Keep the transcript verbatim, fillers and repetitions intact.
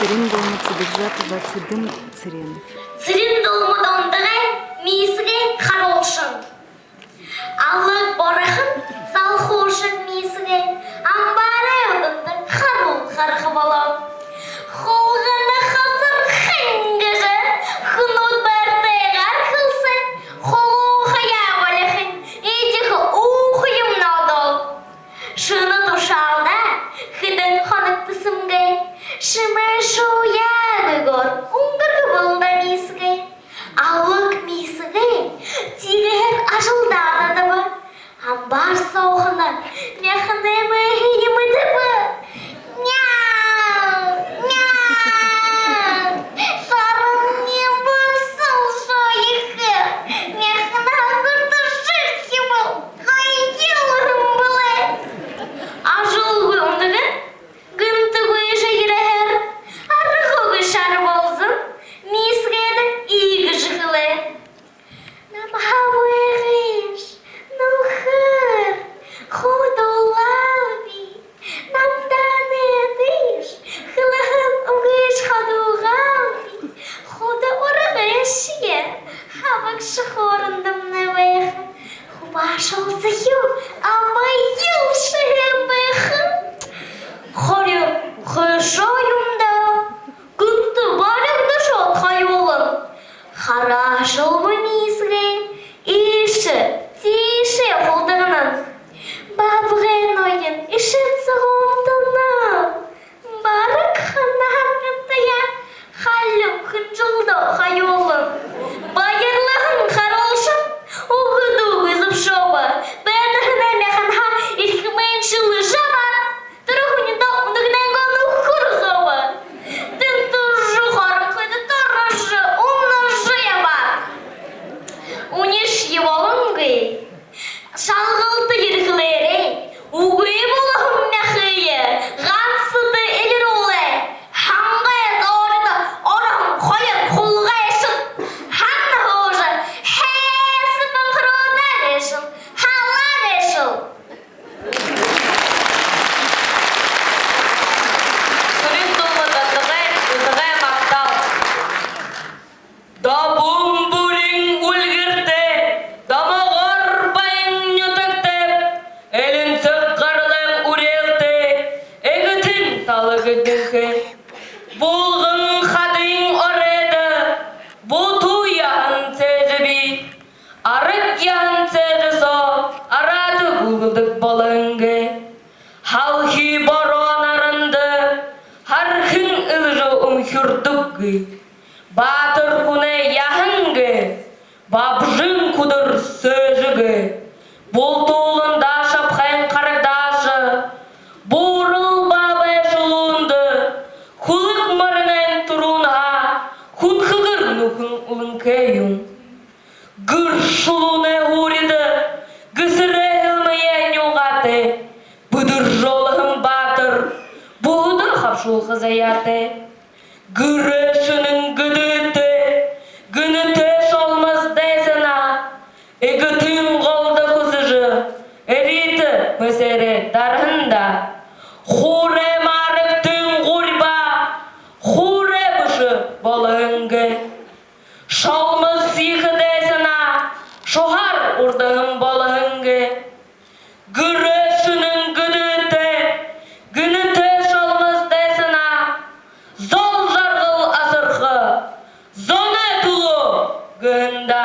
Цырен-Дулма Цыдыгжапова, Цыдын Цыренов. Цырен-Дулма Дондогой «Миисгэй харуулшан». Алаг борохон залхуушан миисгэй амбарай үдэндэ харуул хараха болоо. Хулгана хасархань гэжэ хүнүүд байртайгаар хэлсээ, хулуу хаяа болихын, эдихэ уухаяа мүнөө одоол. Шэнэ тушаалда хэдэн хоног бэсэмгүй, шэмээ шууяагүйгөөр үнгэргэ болдо миисгэй. Алаг миисгэй тиигэһээр ажалдаа адаба. Амбар соохоно мяханай бэеэ мэдэбэ. Няу, няу. Саран нэмбэсэл соохи. Мяханай гэртэ шэрхибэл. Хайхилһэн бэлэй. Ажалгүй үндэгэн гэнтэ гүйжэ ерэһээр, аргагүй шара болзон миисгэйдэ иигэжэ хэлээ: «Намһаа байгыш, нүхэр, худалаалби. Намда нэдыш, хэлэһэн үгыш хадуугаалби. Худа урагшье, хабагша хоорондомнай байха. Хубаашалсахи, абаял шэһээ байха». Хорёо хойшоо юм даа. Гэнтэ баригдашоод хаюулан. Хараашалгүй миисгэй иишэ тиишээ хулдагана. Баабгайн ноён эшэд согоомтоно. Бараг ханагтаяа халюун хэнжэлдөө хаюулан. Баярлаһан харуулшан үгэ дуугүй зүбшөөбэ. Бэдэһэнэй мяханһаа эрхимээр шэлэжэ абаад, тэрэ хүниндөө үндэгэнэйнгөө нүхэр үзөөбэ. Тэнтэржэ, хоронхойдо туража, унажа ябаа. Үнишье болонгүй шалгалта ерэхэлээрээ, үгы болоһон мяхые гансата элирүүлээ. Хангай зорида ороһон хоёр хулгайшан хана һуужа, хээсэ бахаруудай гээшэл, халаа гээшэл. Цырен-Дулма Дондогой «Эсэгэй магтаал». Добун бүрин үльгэртэй, домогор баян нютагтай, элинсэг гарлайн үреэлтэй Эгэтын тала гэдэнхэй. Булган хадын оройдо бутуу яһан сээжэ бии. Арад яһан сээжэ соо араада гүүлгэлдэг болонгүй. Халхи бороо наранда хархин элжэ үмхюрдөггүй. Баатар хүнэй яһан гээ, бабжын хүдэр сээжэ гээ. Бултуулан даашабхайн харагдаашаа, буурал баабай шулуунда хүлэг мориной түрүүнһээ хүнхэгэр нүхэн үлэнхэй юм. Гэр шулуунай һуурида гэсэрэй һэлмэеэ нюугаатай, бэдэржэ олоһон баатар бүһэдөө хабшуулха заяатай. Гэрэй шэнын гэдытэй, гэнэтэй Шолмос дайсанаа Эгэтын голдо хүсэжэ, эрьетэ мэсээрээ дараһан даа. Хуурай маарагтын гурьба хуурай бэшэ болоһон гээ. Шолмос ехэ дайсанаа шуһаар урдаһан болоһон гээ. Гэрэй шэнын гэдытэй, гэнэтэй Шолмос дайсанаа зол жаргал асарха зоной түлөө гэһэн даа.